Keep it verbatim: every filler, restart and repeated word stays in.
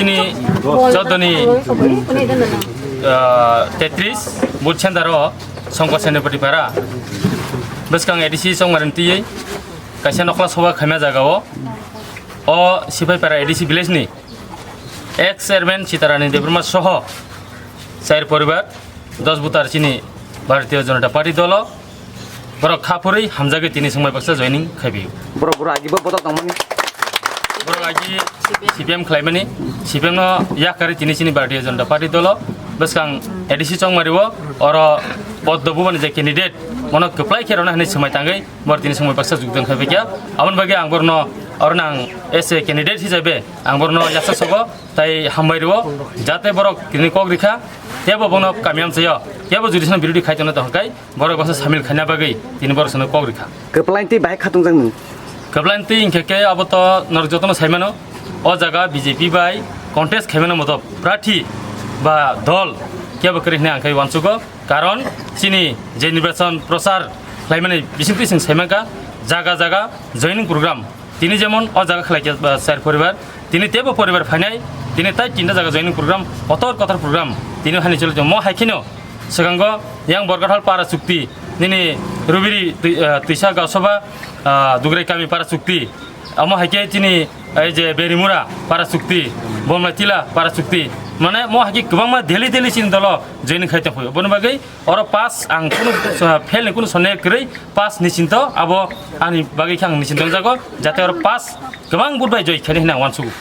Ni choddo ni, ah, tetris, booth center o Songkor Senapati Para. Bwskang A D C chongmani twiwi kaisa nokla soba khaima jaga o, o Sipaipara A D C village ni ex chairman Sitarani Debbarma soho char poribar dos butar chini Bharatiya Janata Party dolo borok kha phurwi hamjagwi tini swngmai baksa joining khaibi. Borok, borok agi bo botok tongmani. Borok agi C P M khlaimani, C P M no yakarwi tini chini Bharatiya Janata Party dolo bwskang A D C chongmari o oro poddo bubani je candidate mono kwplai khe rwna hinwi swmai tangwi bor tini swmai baksa jugdan khaibai kha. Aboni bagwi ang borno oro nang as a candidate hisabe ang borno yaksa sogo tai hambai rwo, jate borok tini kok rikha, tebo bono kami amchaio, tebo jodi sano birodi khai tongna tongkha kai, borok baksa samil khaina bagwi tini borok sano kok rikha. Kwplaintwi bahai khatungjak nung. Kwplaintwi hinkhe ke abo to norok jotono saimano, o jaga B J P bai contest khaimano moto prathi ba dol kebo kwrwi hwnwi ang khai uansugo, karon chini je nirbachon prochar khlaimani bisingtwi chwng saimankha jaga jaga joining program. Tini jemon o jaga khlai khe, ba, char poribar, tini tebo poribar phainai, tini tai tinta jaga joining program, kotor kotor program, tini hani chwlwi tongo. Mo hai kheno swkango yang Borgathal para chukti, nini Rubiri twi-, ah, twisa gasoba, ah, Dugrai kami para chukti, amo hai khe chini ei je Berimura para chukti, Bomlaitila para chukti, mane mo hai khe kwbangma daily daily chini dolo joining khai tongphio. Boni bagwi oro pass ang kunu, ah, fail ni kunu sonne kwrwi, pass ni chinto abo ani bagwi khe ang ni chinto jago, jate oro pass kwbang vote bai joi khaini hwnwi ang uansugo.